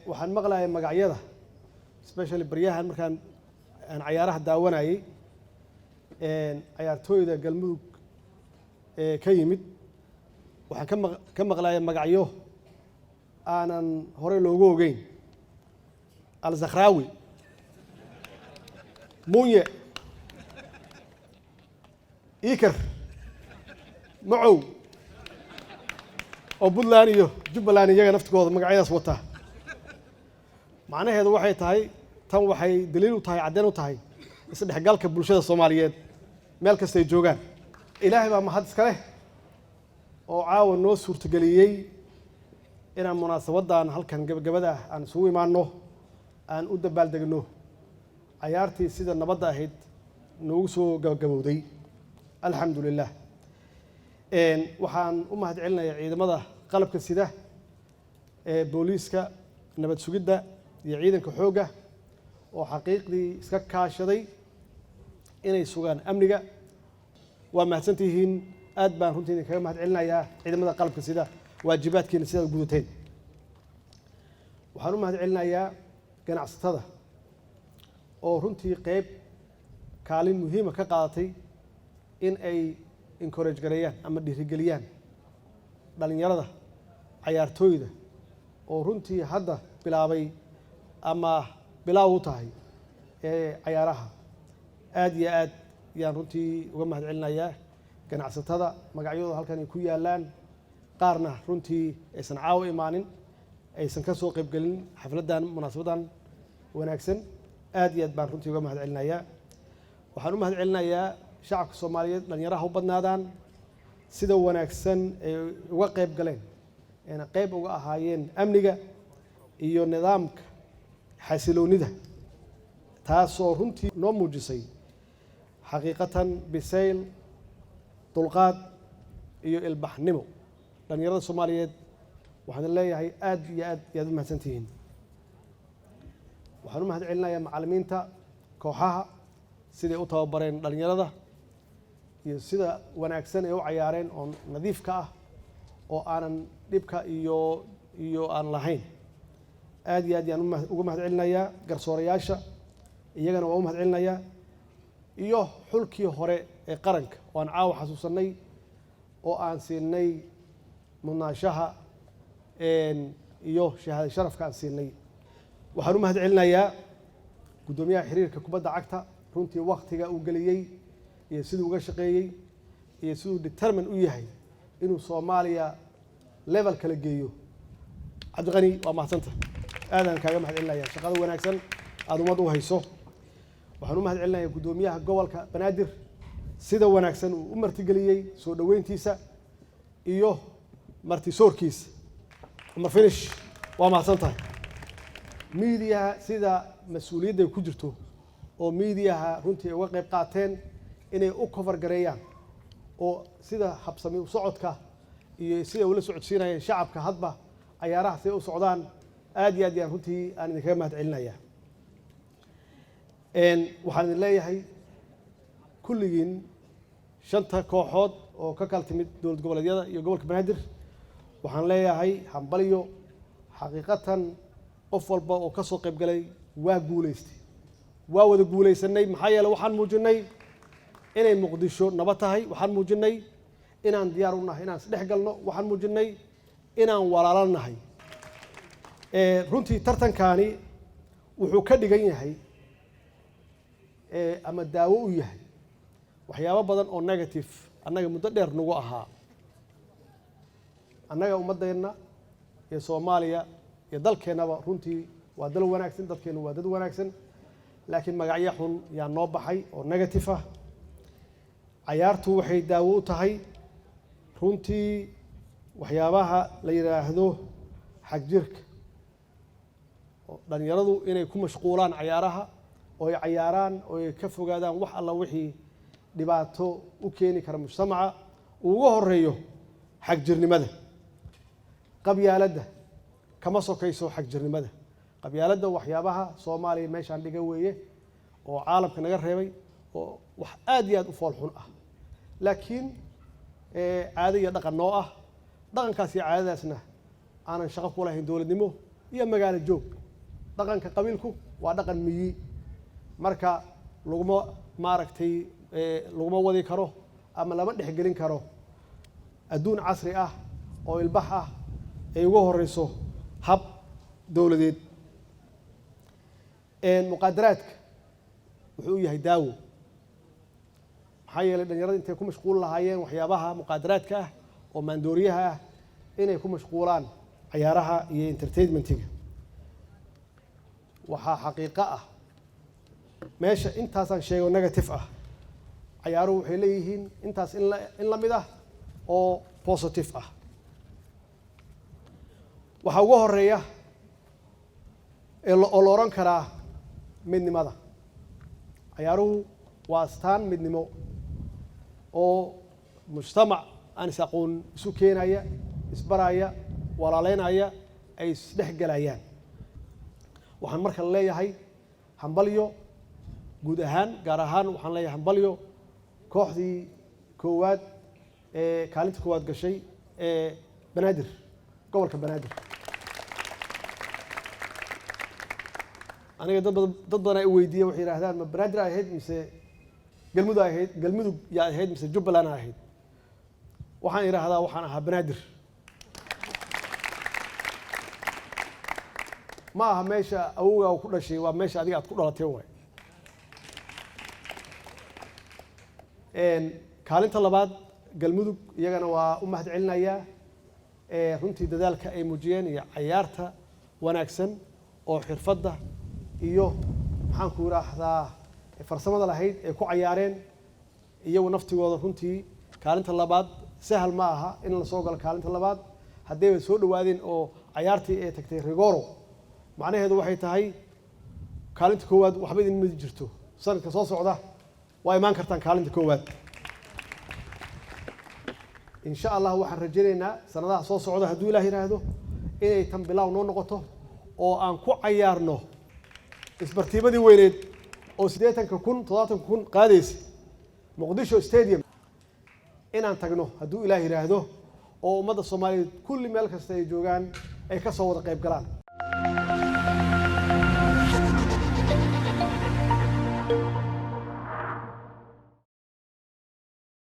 Waxaan maqlayay magacyada, especially baryahan markaan aan cayaaraha daawanayay, cayaartooyda Galmudug ee ka yimid. Waxaan ka maqlayay magacyo aanan horey loogu ogeyn: Alzakhrawi, Munye, Iker, Macow oo Puntland iyo Jubbaland iyaga naftigooda magacyadaas wata. Macnaheedu waxay tahay, tan waxay daliil u tahay, caddeyn u tahay isdhexgalka bulshada Soomaaliyeed meel kastay joogaan. Ilaahay baa mahad iska leh oo caawa noo suurtageliyey inaan munaasabaddan halkan gabagabada ah aan isugu imaanno, aan u dabaaldegno cayaartii sida nabadda ahayd noogu soo gabagabowday. Alxamdu lilah. Waxaan u mahad celinayaa ciidamada qalabka sida ee booliiska, nabad sugidda iyo ciidanka xoogga oo xaqiiqdii iska kaashaday inay sugaan amniga. Waa mahadsantihiin, aad baan runtii idinkaga mahad celinayaa ciidamada qalabka sida waajibaadkiina sidaad gudateen. Waxaan u mahad celinayaa ganacsatada oo runtii qeyb kaalin muhiima ka qaadatay in ay encourage gareeyaan ama dhiirigeliyaan dhalinyarada cayaartooyda oo runtii hadda bilaabay ama bilaaw u tahay ee cayaaraha. Aad iyo aad yaan runtii uga mahad celinayaa ganacsatada magacyadooda halkan ay ku yaalaan, qaarna runtii aysan caawa imaanin, aysan ka soo qaybgelin xafladdan, munaasabaddan wanaagsan. Aad iyo aad baan runtii uga mahad celinayaa. Waxaan u mahad celinayaa shacabka Soomaaliyeed, dhalinyaraha u badnaadaan, sida wanaagsan ay uga qayb galeen ayna qayb uga ahaayeen amniga iyo nidaamka xasiloonnida, taasoo runtii noo muujisay xaqiiqatan bisayl, dulqaad iyo ilbaxnimo. Dhalinyarada Soomaaliyeed waxaan leeyahay aad iyo aad iyaad u mahadsantihiin. Waxaan u mahad celinayaa macallimiinta kooxaha siday u tababareen dhalinyarada iyo sida wanaagsan ay u cayaareen oo nadiifka ah oo aanan dhibka iyo aan lahayn. Aad iyo aad yaan uga mahad celinayaa garsoorayaasha, iyagana waa u mahad celinayaa, iyo xulkii hore ee qaranka oo aan caawa xasuusanay oo aan siinay mudnaanshaha iyo shahaada sharafka aan siinay. Waxaan u mahad celinayaa guddoomiyaha xiriirka kubadda cagta, runtii waktiga uu geliyey iyo siduu uga shaqeeyey iyo siduu determine u yahay inuu Soomaaliya level kala geeyo. Cabdiqani, waa mahadsanta, aadaan kaaga mahad celinaya shaqada wanaagsan aada ummadda u hayso. Waxaan u mahad celinayaa guddoomiyaha gobolka Banaadir, sida wanaagsan uu u martigeliyey, soo dhoweyntiisa iyo martisoorkiisa. Cumar Finish, waa mahadsan tahay. Miidiyaha, sida mas-uuliyadda ay ku jirto oo miidiyaha runtii ay uga qayb qaateen inay u cover gareeyaan oo sida habsami u socodka iyo sida ula socodsiinayeen shacabka hadba cayaaraha siday u socdaan, aad iyo aad yaan runtii aan idinkaga mahad celinaya. Waxaan idin leeyahay kulligiin, shanta kooxood oo ka kala timid dowlad goboleedyada iyo gobolka Banaadir, waxaan leeyahay hambalyo. Xaqiiqatan qof walba oo ka soo qayb galay Waa guulaystay, waa wada guulaysanay. Maxaa yeele, waxaan muujinay inay Muqdisho nabad tahay, waxaan muujinay inaan diyaar u nahay inaan isdhex galno, waxaan muujinay inaan walaalo nahay. Runtii tartankaani wuxuu ka dhigan yahay ama daawo u yahay waxyaabo badan oo negative annaga muddo dheer nagu ahaa, annaga ummaddeenna iyo Soomaaliya iyo dalkeennaba. Runtii waa dal wanaagsan, dadkeennu waa dad wanaagsan, laakiin magacyo xun yaa noo baxay oo negative ah. Cayaartu waxay daawo u tahay runtii waxyaabaha la yidhaahdo xagjirka, oo dhalinyaradu inay ku mashquulaan cayaaraha oo ay cayaaraan oo ay ka fogaadaan wax alla wixii dhibaato u keeni kara mujtamaca, uu uga horeeyo xagjirnimada. Qabyaaladda kama sokayso xagjirnimada. Qabyaaladda waxyaabaha Soomaaliya meeshaan dhiga weeye oo caalamka naga reebay, oo wax aad iyo aad u fool xun ah, laakiin caado iyo dhaqan noo ah. Dhaqankaas iyo caadadaasna aanan shaqo ku lahayn dowladnimo iyo magaalo joog. Dhaqanka qabiilku waa dhaqan miyi, marka laguma maaragtay laguma wadi karo ama lama dhexgelin karo adduun casri ah oo ilbax ah ay uga horeyso hab dowladeed. Muqaadaraadka wuxuu u yahay daawo, maxaa yeelay dhalinyarada intay ku mashquul lahaayeen waxyaabaha muqaadaraadka ah oo maandooriyaha ah, inay ku mashquulaan cayaaraha iyo entertainmentiga. Waxaa xaqiiqo ah meesha intaasaan sheego negative ah, cayaaruhu waxay leeyihiin intaas in la mid ah oo positive ah. Waxaa uga horeeya ee oo la odhan karaa midnimada. Cayaaruhu waa astaan midnimo oo mujtamac aan is aqoon isu keenaya, isbaraya, walaaleynaya, ay isdhex gelayaan. Waxaan marka leeyahay hambalyo guud ahaan, gaar ahaan waxaan leeyahay hambalyo kooxdii koowaad ee kaalinta koowaad gashay ee Banaadir, gobolka Banaadir. Aniga dad badan ay weydiiya, waxay yidhahdaan: "Ma Banaadir ay ahayd mise Galmudug ay ahayd? Galmudug yaa ahayd mise Jubbaland ay ahayd?" Waxaan idhaahdaa waxaan ahaa Banaadir. Ma aha meesha awowgaa ku dhashay, waa meesha adiga aad ku dhalatay waay. Kaalinta labaad Galmudug iyagana waa u mahad celinayaa runtii dadaalka ay muujiyeen iyo cayaarta wanaagsan oo xirfadda iyo, maxaan ku yidhaahdaa, farsamada lahayd ay ku cayaareen iyagu naftigooda. Runtii kaalinta labaad sahal ma aha in la soo galo kaalinta labaad. Haddayba soo dhawaadeen oo cayaartii ay tagtay rigoro, macnaheedu waxay tahay kaalinta koowaad waxba idin midi jirto. Sanadka soo socda waa imaan kartaan kaalinta koowaad, insha Allah. Waxaan rajaynaynaa sanadaha soo socda, hadduu Ilaah yidhaahdo, inay tan bilaaw noo noqoto oo aan ku cayaarno isbartiimadii weyneed oo 80,000, 70,000 qaadaysa, Muqdisho Stadium inaan tagno, hadduu Ilaah yidhaahdo, oo ummadda Soomaaliyeed kulli meel kasta ay joogaan ay ka soo wada qayb galaan.